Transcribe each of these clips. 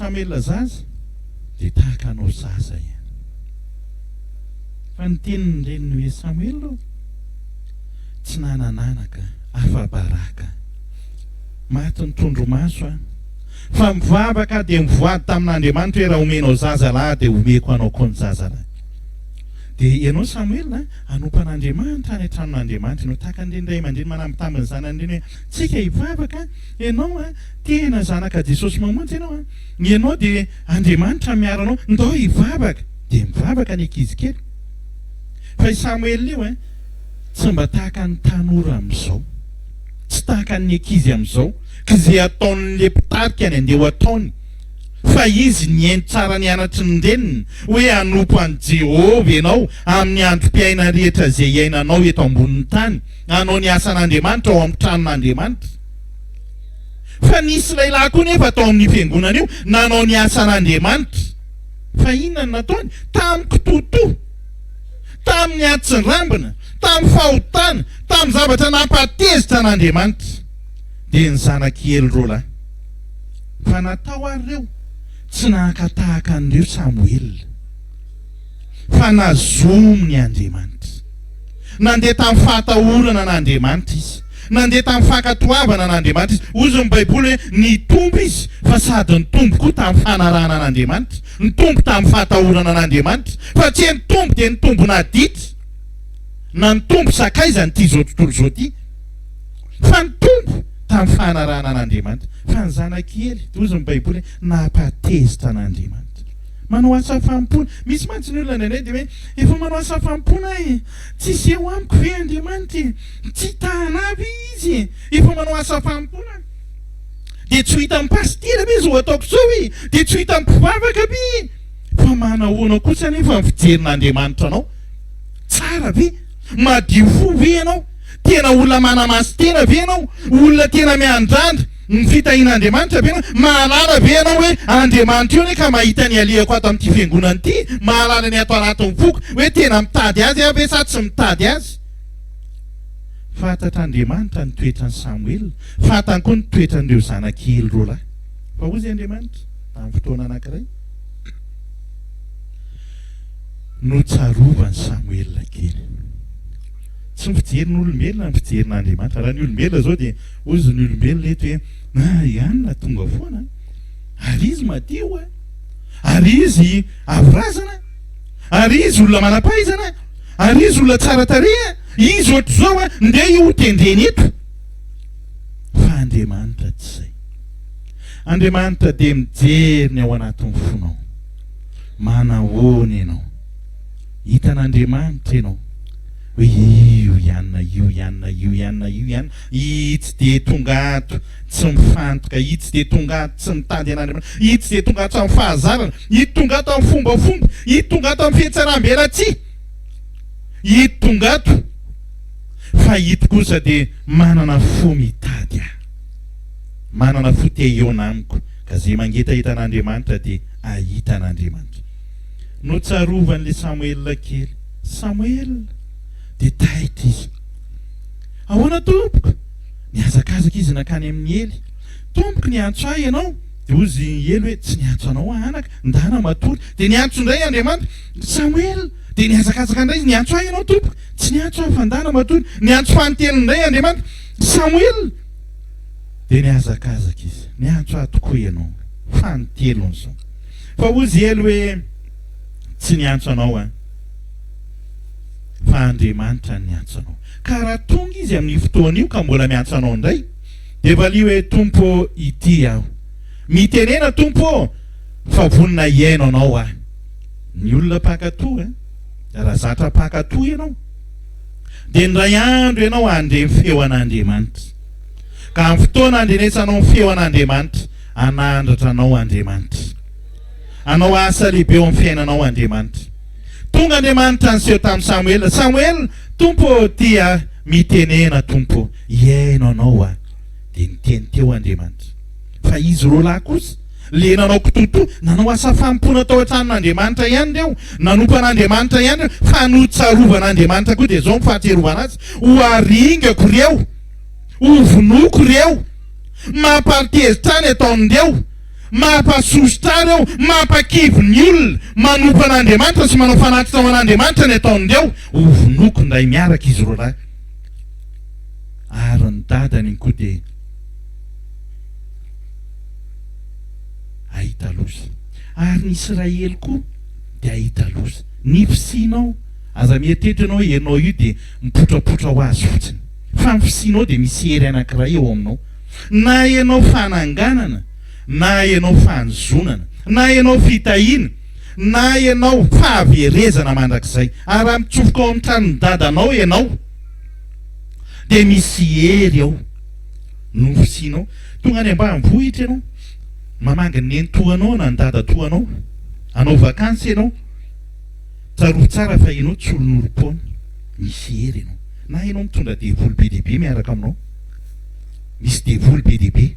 Samoela zaza dia tahaka anao zaza ihany. Fa ny tenin'ny reniny hoe Samoela ô, tsy nanan'anaka afa-baraka. Maty ny trondromaso aho. Fa mivavaka aho dia mivoady tamin'Andriamanitra hoe raha omenao zaza lahy aho dia omeko anao koa ny zaza lahy. Dia ianao Samoela hanompo an'Andriamanitra any an-tranon'Andriamanitra ianao. Tahaka an'ireny ray aman-dreny manambitamby ny zanany ireny hoe tsika hivavaka ianao a, tena zanaka Jesosy Mamonjy ianao a, ianao dia Andriamanitra miaro anao, ndao hivavaka. Dia mivavaka ny ankizy kely. Fa i Samoela io a, tsy mba tahaka ny tanora amin'izao. Tsy tahaka ny ankizy amin'izao, ka izay ataon'ilay mpitarika ny andeha ho ataony. Fa izy nihaino tsara ny anatry ny reniny, hoe hanompo an'i Jehovah ianao amin'ny androm-piainana rehetra izay iainanao eto ambonin'ny tany, hanao ny asan'Andriamanitra ao amin'ny tranon'Andriamanitra. Fa nisy lehilahy koa nefa tao amin'io fiangonana io nanao ny asan'Andriamanitra. Fa inona no nataony? Tamin'ny kitoatoa, tamin'ny hatsirambina, tamin'ny fahotana, tamin'ny zavatra nampatezitra an'Andriamanitra. Dia ny zanak'i Ely roa lahy. Fa natao ary ireo tsy naka tahaka an'ireo Samoela, fa nazominy Andriamanitra. Nandeha tamin'ny fahatahorana an'Andriamanitra izy. Nandeha tamin'ny fankatoavana an'Andriamanitra izy. Hozy ny Baiboly hoe nitombo izy, fa sady nitombo koa tamin'ny fanarahana an'Andriamanitra. Nitombo tamin'ny fahatahorana an'Andriamanitra. Fa tsy hoe nitombo dia nitombo naditra, na nitombo sakaizany ity izao tontolo izao ity. Fa nitombo tamin'ny fanarahana an'Andriamanitra. Fa ny zanak'i Ely, hozy ny Baiboly hoe nampatezitra an'Andriamanitra. Manao asa fanompoana. Misy mantsy ny olona indraindray dia hoe efa manao asa fanompoana aho e, tsisy eo amiko ve Andriamanitra e, tsy hitahana ahy ve Izy e, efa manao asa fanompoana aho. Dia tsy ho hitan'ny pasitera ve izao ataoko izao e, dia tsy ho hitan'ny mpivavaka ve e. Fa manahoana kosa anefa ny fijerin'Andriamanitra anao? Tsara ve? Madio fo ve ianao? Tena olona manamasin-tena ve ianao? Olona tena miandrandra ny fitahian'Andriamanitra ve ianao? Mahalala ve ianao hoe Andriamanitra io anie ka mahita ny alehako ato amin'ity fiangonana ity, mahalala ny ato anatin'ny foko hoe tena mitady Azy aho ve sa tsy mitady Azy? Fantatr'Andriamanitra ny toetran'i Samoela, fantany koa ny toetran'ireo zanak'i Ely roalahy. Fa hoy izy Andriamanitra, tamin'ny fotoana anankiray, Notsarovan'i Samoela kely. Tsy ny fijerin'olombelona ny fijerin'Andriamanitra. Raha ny olombelona izao dia hozy ny olombelona eto hoe ah i Anna tonga foana ary izy madio a, ary izy avo razana, ary izy olona manam-pahaizana, ary izy olona tsara tarehy a, izy ohatr'izao a, ndeha io ho tendrena eto. Fa Andriamanitra tsy izay. Andriamanitra dia mijery ny ao anatin'ny fonao. Manahoana ianao? Hitan'Andriamanitra ianao hoe io ihany na io ihany na io ihany na io ihany, itsy dia tonga ato tsy mifantoka, itsy dia tonga ato tsy mitady an'Andriamanitra, itsy dia tonga ato amin'ny fahazarana, itsy tonga ato amin'ny fombafomba, itsy tonga ato amin'ny fihatsaram-belatsihy, itsy tonga ato fa itsy kosa dia manana fo mitady ahy, manana fo te hihaona amiko, ka izay mangetaheta an'Andriamanitra dia hahita an'Andriamanitra. Notsarovan'ilay Samoela kely. Samoela! Dia taitra izy. Ahoana tompoko? Nihazakazaka izy nankany amin'i Ely. Tompoko, niantso ahy ianao? Dia hoy i Ely hoe, Tsy niantso anao aho anaka, ndana matory. Dia niantso indray Andriamanitra, Samoela! Dia nihazakazaka indray izy, Niantso ahy ianao tompoko? Tsy niantso aho fa ndana matory. Niantso fanintelony indray Andriamanitra, Samoela! Dia nihazakazaka izy, Niantso ahy tokoa ianao, fanintelony izao. Fa hozy Ely hoe, Tsy niantso anao aho, fa Andriamanitra no niantso anao. Ka raha tonga Izy amin'io fotoana io ka mbola miantso anao indray, dia valio hoe, Tompo ô, ity aho. Mitenena, Tompo ô, fa vonona hihaino Anao aho. Ny olona mpankatò, eh? Raha zatra mpankatò ianao, dia indray andro ianao handre ny feo an'Andriamanitra. Ka amin'ny fotoana handrenesanao ny feo an'Andriamanitra, Hanandratra anao Andriamanitra. Hanao asa lehibe eo amin'ny fiainanao Andriamanitra. Tonga Andriamanitra niseho tamin'i Samoela. Samoela, Tompo ô, ty aho, mitenena Tompo ô, hihaino anao aho. Dia niteny teo Andriamanitra. Fa izy roalahy kosa, le nanao kitotoa, nanao asa fanompoana tao an-tranon'Andriamanitra ihany ireo, nanompo an'Andriamanitra ihany ireo, fa notsarovan'Andriamanitra koa, dia izao ny fahatsiarovana azy, ho aringako ireo, ho vonoiko ireo. Mampantezitra ny ataon'ireo. Mampasosotra ireo, mampakivy ny olona, manompo an'Andriamanitra sy manao fanatitra ho an'Andriamanitra ny ataon'ireo. Hovonoiko indray miaraka izy roalahy. Ary ny dadany koa dia hahita loza. Ary ny Israely koa dia hahita loza. Ny fisianao, aza mieritreritra ianao hoe ianao io dia mipotrapotra ho azy fotsiny. Fa ny fisianao dia misy hery anankiray eo aminao. Na ianao fananganana, na ianao fanozonana, na ianao fitahiana, na ianao fahaverezana mandrakizay. Ary raha mitsofoka ao amin'ny tranon'ny dadanao ianao, dia misy hery ao no fisianao. Tonga any ambanivohitra ianao, mamangy ny nenitoanao na ny dadatoanao, hanao vakansy ianao, tsarovy tsara fa ianao tsy olon'olom-poana, misy hery ianao. Na ianao mitondra devoly be dia be miaraka aminao, misy devoly be dia be.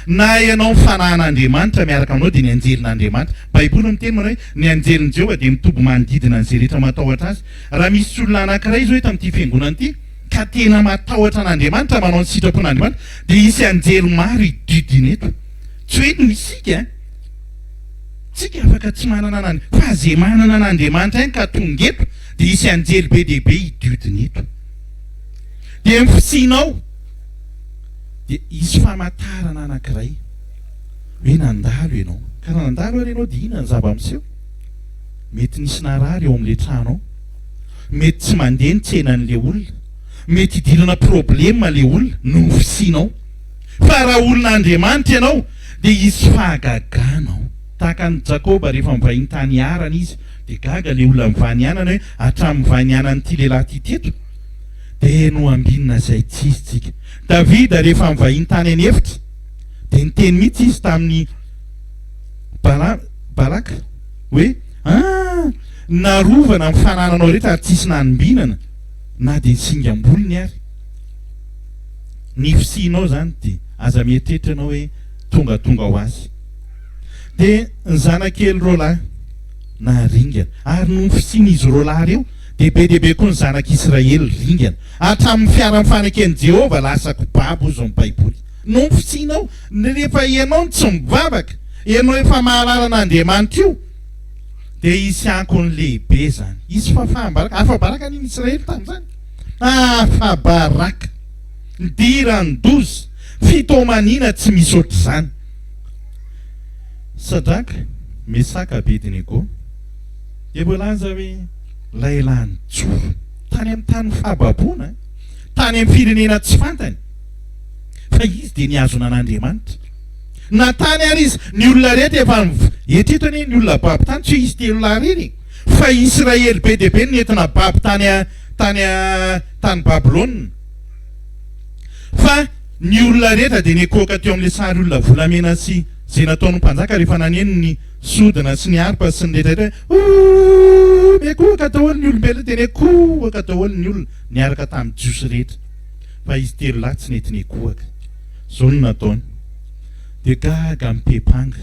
Na ianao ny fanahin'Andriamanitra miaraka aminao dia ny anjelin'Andriamanitra. Baiboly miteny manao hoe ny anjelin'i Jehovah dia mitoby manodidina an'izay rehetra matahotra azy. Raha misy olona anankiray izao eto amin'ity fiangonana ity ka tena matahotra an'Andriamanitra, manao ny sitrapon'Andriamanitra, dia hisy anjely maro hididina eto. Tsy hoe noho isika an! Tsika afaka tsy manana an'Andriamanitra, fa izay manana an'Andriamanitra ihany ka tonga eto dia hisy anjely be dia be hididina eto. Dia ny fisianao dia hisy famantarana anankiray hoe nandalo ianao. Ka raha nandalo ary ianao dia inona ny zava-miseho? Mety nisy narary eo amin'ilay trano ao. Mety tsy mandeha ny tsenan'ilay olona. Mety hidirana problème ilay olona noho ny fisianao. Fa raha olon'Andriamanitra ianao dia hisy fahagagana ao. Tahaka an'i Jakoba rehefa nivahiny tany Harana izy dia gaga ilay olona nivahiny anana hoe hatramin'ny nivahiny anan'ity lehilahy ity teto dia nohambinina izay tsy izy tsika. Davida rehefa nivahiny tany an'efitra dia niteny mihitsy izy tamin'i Balaka hoe, Ah! Narovana ny fanananao rehetra ary tsisy nanombinana na dia ny singam-bolony ary. Ny fisianao izany dia aza mieritreritra ianao hoe tongatonga ho azy. Dia ny zanak'Ely roalahy naringana. Ary noho ny fisian'izy roalahy ireo dia be dia be koa ny zanak'Israely ringana. Hatramin'ny fiara mifaneken'i Jehovah lasa kobabo hozy ny Baiboly. Noho ny fisianao, rehefa ianao no tsy mivavaka, ianao efa mahalala an'Andriamanitra io, dia hisy ankony lehibe izany. Hisy fahafaham-baraka. Afa-baraka anie ny Israely tamin'izany. Afa-baraka. Nidiran-doza. Fitaomaniana tsy misy ohatr'izany. Sadraka, Mesaka, Abednego dia voalaza hoe lahilahy nijoro tany amin'ny tany fahababoana, tany amin'ny firenena tsy fantany, fa izy dia nihazona an'Andriamanitra. Na tany ary izy, ny olona rehetra efa eto eto anie ny olona babo tany, tsy hoe izy telo lahy irery e, fa Israely be dia be no nentina babo tany tany tany Babylona. Fa ny olona rehetra dia nikohaka teo amin'ilay sary olona volamena sy izay nataon'ny mpanjaka rehefa naneno ny sodina sy ny harpa sy ny rehetra rehetra hoe Ooh! Mikohaka daholo ny olombelona dia nikohaka daholo ny olona niaraka tamin'ny Jiosy rehetra. Fa izy telo lahy tsy nety nikohaka. Izao no nataony. Dia gaga ny mpepanga.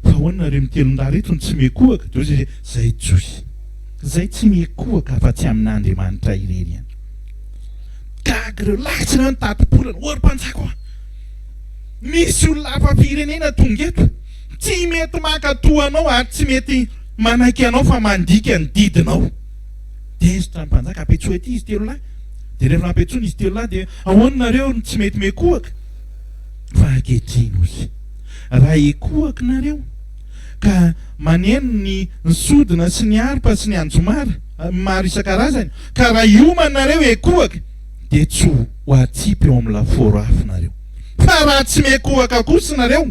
Fa ahoana nareo mitelon-dahy ireto no tsy mikohaka? Dia hoy izy hoe, Izay Jiosy. Izay tsy mikohaka afa-tsy amin'Andriamanitra irery ihany. Gaga ireo lahy tsy ireo nitati-bolana. Ô ry mpanjaka ô! Misy olona hafa firenena tonga eto. Tsy mety mankatò anao ary tsy mety manaiky anao fa mandika ny didinao. Tezitra ny mpanjaka, ampetsoy aty izy telo lahy. Dia rehefa nampetsoina izy telo lahy dia ahoana nareo no tsy mety miekohaka? Fa ankehitriny hozy, raha hiekohaka nareo ka maneno ny ny sodina sy ny harpa sy ny anjomara maro isan-karazany, ka raha hiomana nareo hiekohaka dia tsy ho atsipy eo amin'ny lafaoro afo nareo. Fa raha tsy miekohaka kosa nareo,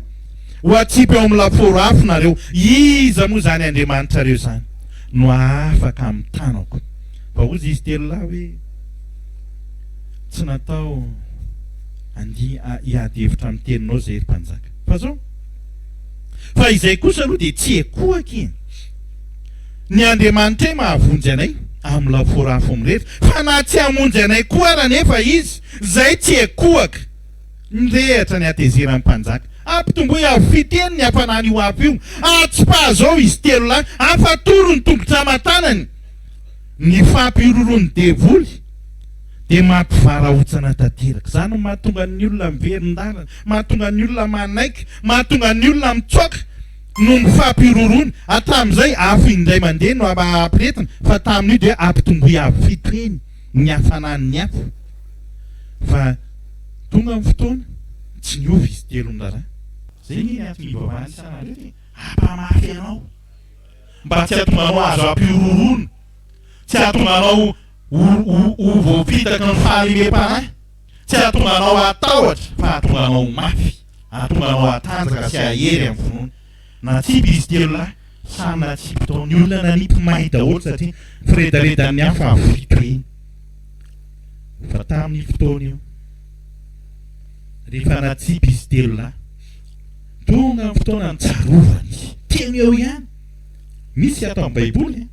ho atsipy ao amin'ny lafaoro afo nareo. Iza moa izany Andriamanitrareo izany no hahafaka amin'ny tanako? Fa hozy izy telo lahy hoe, Tsy natao handia hiady hevitra amin'ny teninao izay, ry mpanjaka. Fa izao, fa izay kosa aloha dia tsy hiekohaka e! Ny Andriamanitray mahavonjy anay amin'ny lafaoro afo mirehitra, fa na tsy hamonjy anay koa ara anefa Izy, izay tsy hiekohaka. Nirehitra ny hatezeran'ny mpanjaka. Ampitomboy avo fiteny ny hafanan'io afo io. Atsipazo ao izy telo lahy. Afatoro ny tongotra aman-tanany. Ny fampihorohoroan'ny devoly. Dia mampivarahontsana tanteraka. Izany no mahatonga ny olona miverin-dalana, mahatonga ny olona manaiky, mahatonga ny olona mitsoaka noho ny fampihorohoroana. Hatramin'izay, afo indray mandeha no ampirehetina, fa tamin'io dia ampitomboy avo fiteny ny hafanan'ny afo. Fa tonga ny fotoana, tsy niova izy telo miraharaha. Izay anie ny antony ivavahana isan'andro eto e, hampamafy anao, mba tsy hahatonga anao azo ampihorohoroana. Tsy hahatonga anao ho ho voafitaky ny fahalemem-panahy, tsy hahatonga anao hatahotra fa hahatonga anao ho mafy, hahatonga anao hatanjaka sy hahery amin'ny finoana. Natsipy izy telo lahy, samy natsipy tao. Ny olona nanipy may daholo satria firedaredan'ny afo avo fito heny. Fa tamin'io fotoana io, rehefa natsipy izy telo lahy, tonga ny fotoana nitsarovana izy. Teny eo ihany. Misy ato amin'ny Baiboly.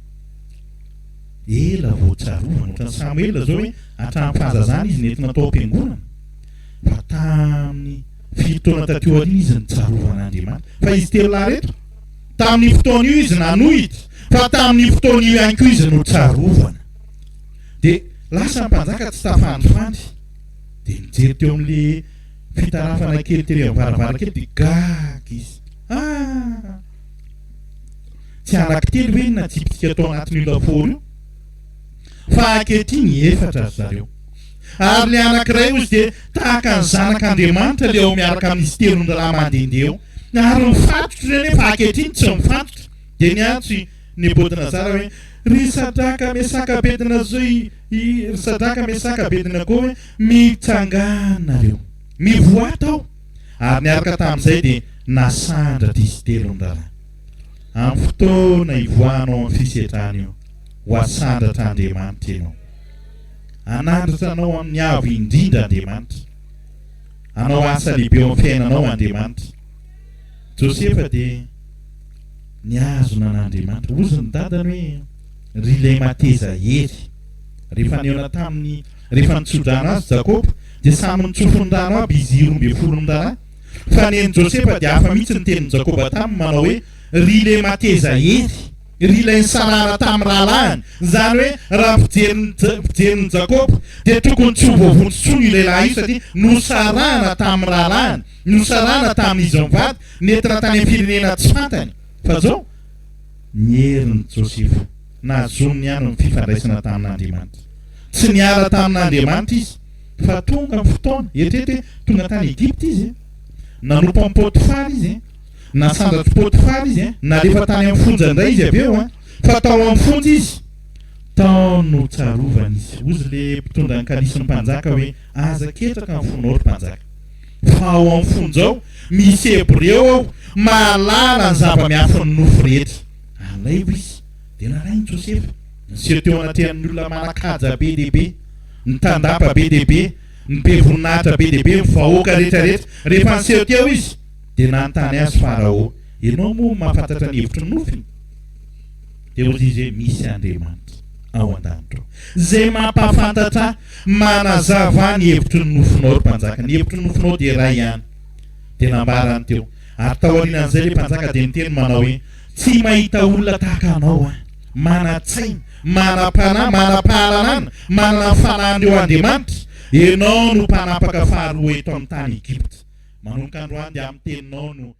Ela vao tsarovana, ohatran'i Samoela izao hoe hatramin'ny fahazazany izy nentina tao am-piangonana, fa tamin'ny firy taona taty aoriana izy notsarovana Fa izy telo lahy ireto, tamin'io fotoana io izy nanohitra, fa tamin'io fotoana io ihany koa izy notsarovana. Dia lasa ny mpanjaka tsy tafandrifandry, dia nijery teo amin'ilay fitarafana kely tery amin'ny varavarankely dia gaga izy. Ah! Tsy anankitelo ve ny natsipitsika tao anatin'io lafaoro io? Fa ankehitriny efatra ry zareo. Ary ilay anankiray hozy dia tahaka ny zanak'Andriamanitra ilay ao miaraka amin'izy telo mirahalahy mandehandeha eo. Ary mifatotra ireo nefa ankehitriny tsy mifatotra. Dia niantso i Nebodnazara hoe, Ry Sadraka, Mesaka, Abednazo, i, i, ry Sadraka, Mesaka, Abednego hoe, Mitsangàna nareo. Mivoaha tao. Ary niaraka tamin'izay dia nasandratra izy telo mirahalahy. Amin'ny fotoana hivoahanao amin'ny fisedrana io, ho asandratra Andriamanitra ianao. Hanandratra anao amin'ny avo indrindra Andriamanitra. Hanao asa lehibe eo amin'ny fiainanao Andriamanitra. Josefa dia nihazona an'Andriamanitra. Hozy ny dadany hoe, Ry ilay mateza hery. Rehefa nihaona taminy, rehefa nitsodrano azy Jakoba, dia samy nitsofiny rano aby izy 12 mirahalahy. Fa nen'i Josefa dia hafa mihitsy ny tenin'i Jakoba taminy manao hoe, Ry ilay mateza hery, ry ilay nisarahana tamin'ny rahalahiny, izany hoe raha ny fijerin'i Jakoba dia tokony tsy ho voavonjy intsony io lehilahy io satria nosarahana tamin'ny rahalahiny, nosarahana tamin'izy mivady, nentina tany amin'ny firenena tsy fantany. Fa izao, ny herin'i Josefa, nahazoniny ihany ny fifandraisana tamin'Andriamanitra. Tsy niala tamin'Andriamanitra izy. Fa tonga ny fotoana, eritrereto hoe tonga tany Egypta izy, nanompo an'i Potifara izy, nasandratr'i Potifara izy, nalefa tany amin'ny fonja indray izy avy eo, fa tao amin'ny fonja izy, tao no tsarovana izy. Hozy ilay mpitondra ny kalisin'ny mpanjaka hoe, Aza ketraka ny fonao, ry mpanjaka, fa ao amin'ny fonja ao misy Hebreo ao mahalala ny zava-miafin'ny nofo rehetra. Alaivo izy. Dia nalain'i Josefa. Niseho teo anatrehan'ny olona manan-kaja be dia be. ny tandapa be dia be, ny be voninahitra be dia be, ny vahoaka rehetra rehetra. Rehefa niseho teo izy, dia nanontany azy Farao, Ianao moa mahafantatra ny hevitry ny nofy? Dia hoy izy hoe, Misy Andriamanitra ao an-danitra ao, izay mampahafantatra ahy, manazava ahy ny hevitry ny nofinao, ry mpanjaka. Ny hevitry ny nofinao dia iray ihany. Dia nambarany teo. Ary taorianan'izay ilay mpanjaka dia niteny manao hoe, Tsy mahita olona tahaka anao aho. Manan-tsaina, manam-panahy, manam-pahalalana, manana ny fanahin'ireo andriamanitra. Ianao no mpanapaka faharoa eto amin'ny tany Egypta. Manomboka androany dia amin'ny teninao no.